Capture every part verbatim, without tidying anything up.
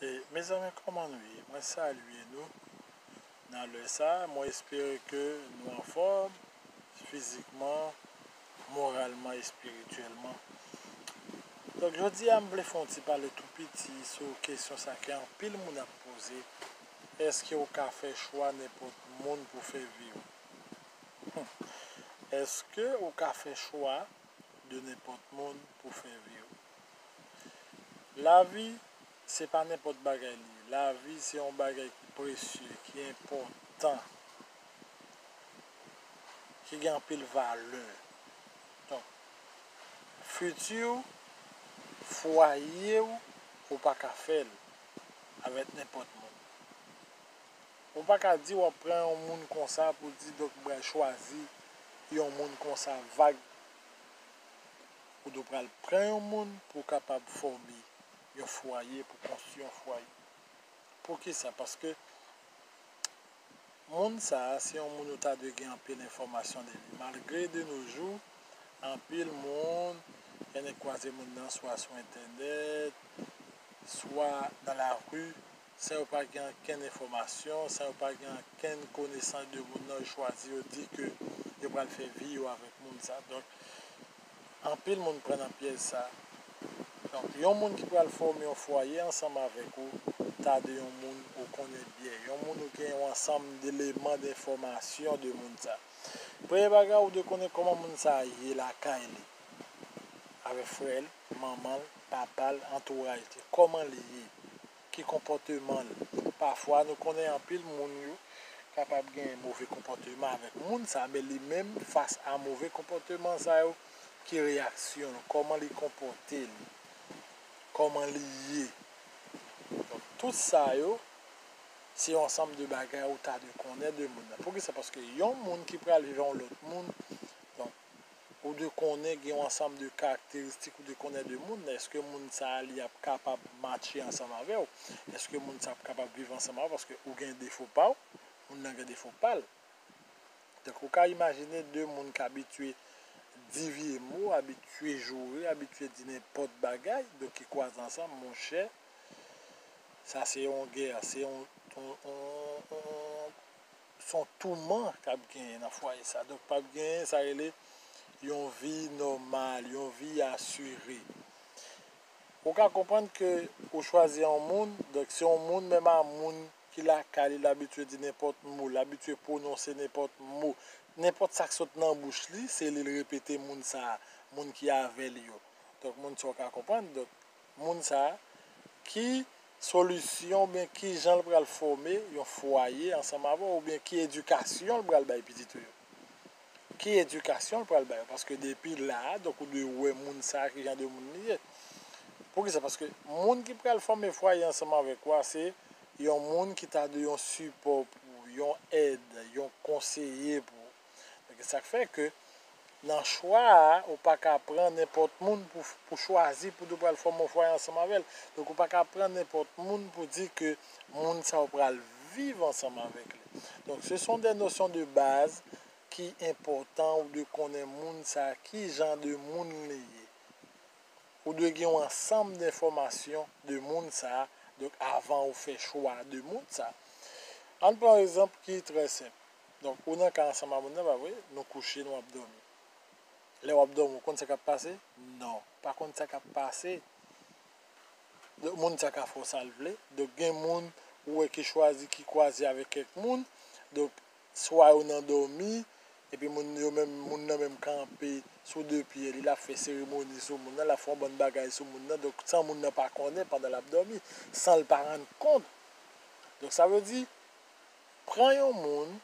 E, mezanmi, kòman nou ye? Mwen salye nou nan lè sa. Mwen espere ke nou anfòm fizikman, moralman, espirityèlman. Donk, jodi a, m vle fè yon ti pale tou piti sou kesyon sa ke anpil moun ap poze. Èske ou ka fè chwa nenpòt moun pou fè vi w? Èske ou ka fè chwa de nenpòt moun pou fè vi w? Lavi, se pa nenpòt bagay li ye. Lavi, se yon bagay ki presye, ki enpòtan, ki gen anpil valè. Donk, fiti w, fwaye w, ou pa ka fè l avèk nenpòt moun. Ou pa ka di w ap pran yon moun konsa pou di, donk, m pral chwazi yon moun konsa vag. Ou dwe pral pran yon moun pou w kapab fòme yon fwaye, pou konstwi yon fwaye. Poukisa? Paske moun sa a, se yon moun ou ta dwe gen anpil enfòmasyon de li. Malgre de nos jours, anpil moun, gen nèg kwaze moun nan swa sou entènèt, swa nan lari, san yo pa gen okenn enfòmasyon, san yo pa gen okenn konesans de moun nan, yo chwazi, yo di ke yo pral fè vi yo avèk moun sa. Donk, anpil moun pran nan pyèj sa. Donk, yon moun ki pral fòme yon fwaye ansanm avèk ou, ta dwe yon moun ou konnen byen, yon moun ou gen yon ansanm deleman, denfòmasyon de moun sa. Premye bagay, ou dwe konnen kòman moun sa ye lakay li, avèk frè l, manman l, papa l, antouraj li, kòman li ye, ki konpòteman l. Pafwa, nou konnen anpil moun yo kapab gen move konpòteman avèk moun sa, men li menm, fas a move konpòteman sa yo, ki reyaksyon l, kòman li konpòte l, kòman li ye. Donk, tout sa yo, se yon ansanm de bagay ou ta dwe konnen de moun nan. Poukisa? Paske yon moun ki pral viv yon lòt moun, donk, ou dwe konnen gen yon ansanm de karakteristik ou dwe konnen de moun nan. Èske moun sa a, li ap kapab matche ansanm avè w? Èske moun sa a ap kapab viv ansanm avè w? Paske ou gen defo pa w, moun nan gen defo pa l. Donk, ou ka imajine de moun k abitye di vye mo, abitye joure, abitye di nenpòt bagay, donk ki kwaze ansanm, monchè, sa se yon gè, se yon, yon, yon, yon, se yon touman k ap genyen nan fwaye sa. Donk, p ap genyen sa rele yon vi nòmal, yon vi asire. Ou ka konprann ke ou chwazi yon moun, donk se yon moun menm a moun ki lakay li, l abitye di nenpòt mo, l abitye pwononse nenpòt mo. Nenpòt sa k sot nan bouch li, se li l repete moun sa a, moun ki avè l yo. Donk, moun sa a ou ka konprann. Donk, moun sa a, ki solisyon oubyen ki jan l pral fòme yon fwaye ansanm avè w, oubyen ki edikasyon l pral bay pitit ou yo? Ki edikasyon l pral ba yo? Paske depi la a, donk, ou dwe wè moun sa a ki jan de moun li ye. Poukisa? Paske moun ki pral fòme fwaye ansanm avèk ou a, se yon moun ki ta dwe yon sipò pou ou, yon èd, yon konseye pou ou. Donk, se sa k fè ke nan chwa a, ou pa ka pran nenpòt moun pou, pou chwazi pou ou pral fòme yon fwaye ansanm avè l. Donk, ou pa ka pran nenpòt moun pou di ke moun sa a ou pral viv ansanm avèk li. Donk, ce sont des notions de base ki enpòtan ou dwe konnen moun sa a, ki jan de moun li ye. Ou dwe gen yon ansanm denfòmasyon de moun sa a, donk, avan ou fè chwa de moun sa a. Ann pran yon egzanp ki trè senp. Donk, ou nan kay ansanm a moun nan, pa vre? Nou kouche, nou ap dòmi. Lè w ap dòmi, ou konn sa k ap pase? Non, ou pa konn sa k ap pase. Donk, moun sa ka fè w sa l vle. Donk, gen moun ou wè ki chwazi, ki kwaze avèk kèk moun. Donk, swa yo nan dòmi, epi moun yo menm, moun nan menm kanpe sou de pye li, l ap fè seremoni sou moun nan, l ap fè yon bann bagay sou moun nan, donk, san moun nan pa konnen pandan l ap dòmi, san l pa rann kont. Donk, sa vle di, pran yon moun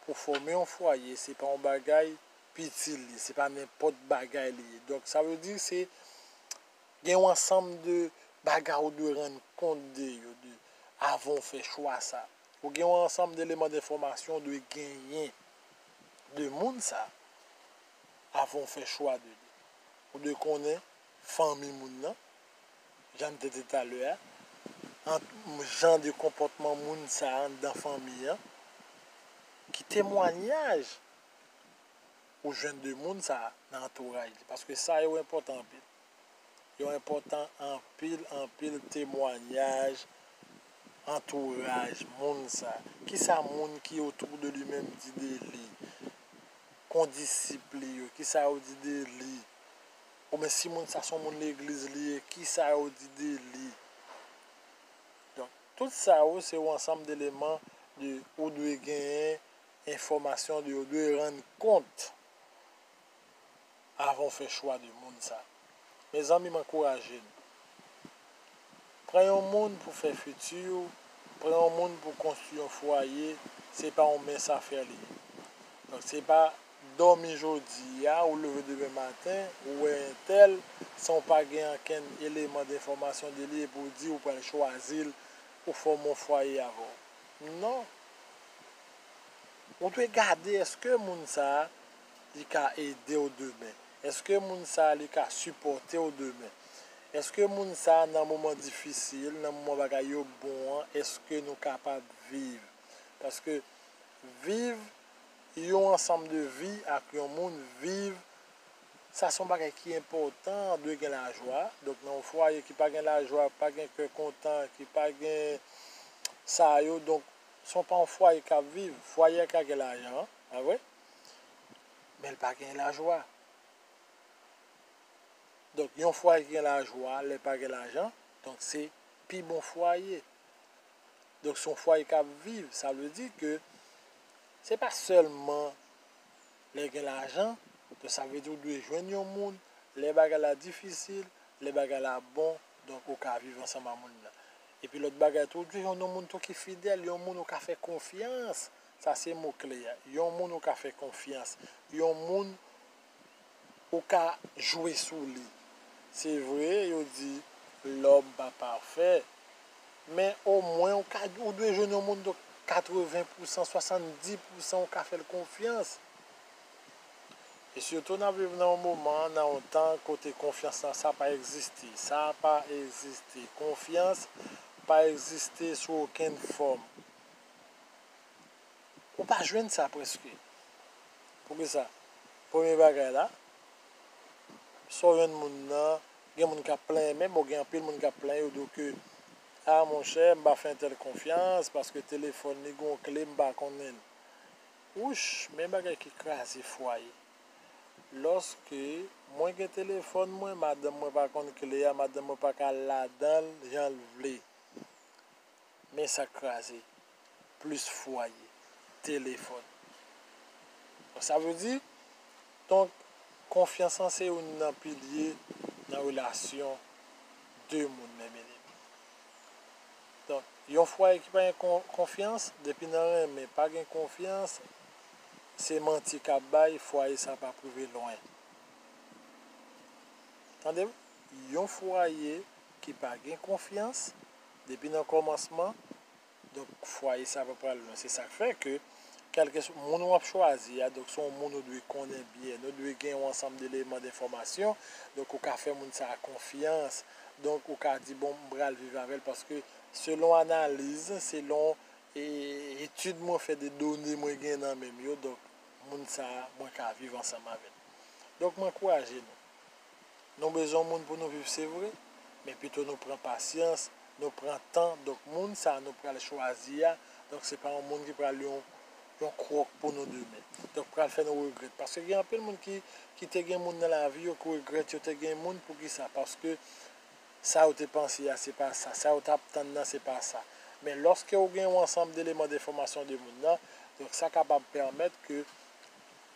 pou fòme yon fwaye, se pa yon bagay piti li ye, se pa nenpòt bagay li ye. Donk, sa vle di, se gen yon ansanm de bagay ou dwe rann kont de yo, de, avan w fè chwa sa. Ou gen yon ansanm de eleman denfòmasyon ou dwe genyen de moun sa avan w fè chwa de li. Ou dwe konnen fanmi moun nan, jan n te di talè a, ant jan de konpòtman moun sa anndan fanmi an, ki temwayaj ou jwenn de moun sa nan antouraj li. Paske sa yo enpòtan anpil. Yo enpòtan anpil, anpil temwayaj antouraj moun sa. Kisa moun ki otou de li menm di de li? Kondisip li yo, kisa yo di de li? Oubyen si moun sa se yon moun legliz li ye, kisa yo di de li? Donk, tout sa yo se yon ansanm de eleman de ou dwe genyen enfòmasyon de yo, dwe rann kont avan w fè chwa de moun sa. Mezanmi, m ankouraje nou. Pran yon moun pou fè fiti w, pran yon moun pou konstwi yon fwaye, se pa yon mens afè li ye. Donk, se pa dòmi jodi a, ou leve demen maten, ou wè entèl, san w pa gen ankenn eleman de enfòmasyon de li, epi w di ou pral chwazi l pou fòme yon fwaye avè w. Non. Ou dwe gade èske moun sa a, li ka ede w demen. Èske moun sa a, li ka sipòte w demen? Èske moun sa a, nan moman difisil, nan moman bagay yo bon an, èske nou kapab viv? Paske viv yon ansanm de vi ak yon moun, viv, sa se yon bagay ki enpòtan, dwe gen lajwa. Donk, nan yon fwaye ki pa gen lajwa, pa gen kè kontan, ki pa gen sa yo, donk, se pa yon fwaye k ap viv. Fwaye a ka gen lajan, pa vre? Men l pa gen lajwa. Donk, yon fwaye ki gen lajwa, lè pa gen lajan, donk se pi bon fwaye. Donk, se yon fwaye k ap viv. Sa vle di ke se pa sèlman lè gen lajan, donk sa vle di ou dwe jwenn yon moun, lè bagay la difisil, lè bagay la bon, donk ou ka viv ansanm ak moun nan. Epi lòt bagay tou, ou dwe jwenn yon moun tou ki fidèl, yon moun ou ka fè konfyans. Sa se mo kle a. Yon moun ou ka fè konfyans. Yon moun ou ka jwe sou li. Se vre, yo di lòm pa pafè. Men omwen ou ka, ou dwe jwenn yon moun de katreven pousan, swasanndis pousan ou ka fè l konfyans. E sitou n ap viv nan yon moman, nan yon tan kote konfyans lan sa pa egziste. Sa pa egziste. Konfyans pa egziste sou okenn fòm. Ou pa jwenn sa prèske. Poukisa? Premye bagay la, sa w jwenn moun nan, gen moun k ap plenyen menm, ou gen anpil moun k ap plenyen, yo di w ke, a monchè, m pa fè entèl konfyans, paske telefòn li gen yon kle, m pa konnen l. Wouch, men bagay ki kraze fwaye. Lòske mwen gen telefòn mwen, madanm mwen pa konn kle a, madanm mwen pa ka al ladan l jan l vle. Men sa k kraze plis fwaye, telefòn. Sa vle di, donk, konfyans lan se youn nan pilye nan relasyon de moun, men byeneme. Donk, yon fwaye ki pa gen kon-, konfyans, depi nan renmen pa gen konfyans, se manti k ap bay, fwaye sa p ap rive lwen. Tande m, yon fwaye ki pa gen konfyans, depi nan kòmansman, donk, fwaye sa pa pral lwen. Se sa k fè ke, kèlkeswa moun w ap chwazi a, donk, se yon moun ou dwe konnen byen. Nou dwe gen yon ansanm de eleman de enfòmasyon. Donk, ou ka fè moun sa a konfyans. Donk, ou ka di, bon, m pral viv avè l paske, selon analiz, selon, e, etid mwen fè, de done mwen gen nan men m yo, donk, moun sa a, mwen ka viv ansanm avè l. Donk, mwen ankouraje nou. Nou bezwen moun pou nou viv, se vre, men pito nou pran pasyans, nou pran tan. Donk, moun sa a nou pral chwazi a, donk, se pa yon moun ki pral yon, yon kwòk pou nou demen. Donk, pral fè nou regrèt. Paske gen anpil moun ki, ki te gen moun nan lavi yo, ki regrèt yo te gen moun. Poukisa? Paske sa yo te panse a, se pa sa. Sa yo t ap tann nan, se pa sa. Men lòske ou gen yon ansanm de eleman de enfòmasyon de moun nan, donk, sa kapab pèmèt ke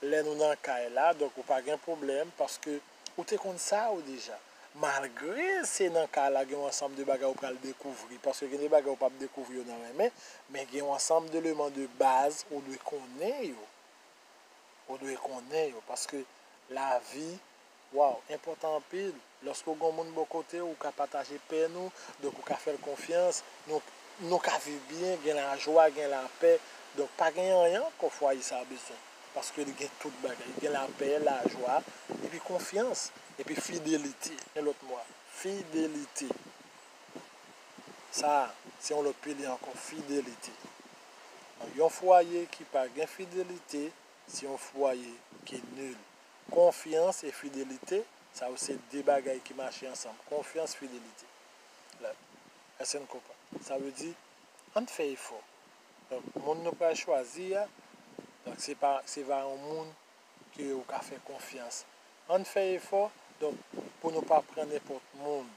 lè nou nan kay la, donk ou pa gen pwoblèm, paske ou te konn sa yo deja. Malgre se nan kay la, gen yon ansanm de bagay ou pral dekouvri, paske gen de bagay ou p ap dekouvri yo nan renmen, men gen yon ansanm de eleman de baz ou dwe konnen yo. Ou dwe konnen yo, paske lavi, waw, enpòtan anpil. Lòske w gen yon moun bò kote w, ou ka pataje pèn ou, donk ou ka fè l konfyans, nou, nou ka viv byen, gen lajwa, gen lapè. Donk, pa gen anyen ankò fwaye sa a bezwen, paske li gen tout bagay. Li gen lapè, lajwa, epi konfyans, epi fidelite. Yon lòt mo a, fidelite. Sa a, se yon lòt pilye ankò, fidelite. Donk, yon fwaye ki pa gen fidelite, se yon fwaye ki nil. Konfyans e fidelite, Sa yo se de bagay ki mache ansanm, konfyans, fidelite. Èske n konprann? Sa vle di, ann fè efò. Donk, moun nou pral chwazi a, donk, se pa, se va yon moun ke ou ka fè konfyans. Ann fè efò, donk, pou nou pa pran nenpòt moun.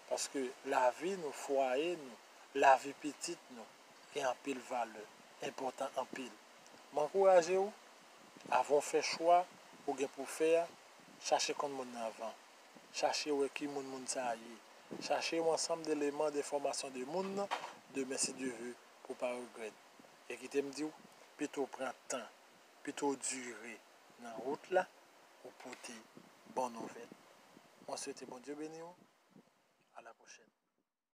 Paske lavi nou, fwaye nou, lavi pitit nou, gen anpil valè, enpòtan anpil. M ankouraje w, avan w fè chwa ou gen pou fè a, chache konn moun nan avan. Chache wè ki moun moun sa a ye. Chache yon ansanm deleman, denfòmasyon de moun nan, demen si Dye ve, pou w pa regrèt. E kite m di w, pito w pran tan, pito w dire nan wout la, ou pote bon nouvèl. Mwen swete Bondye beni w.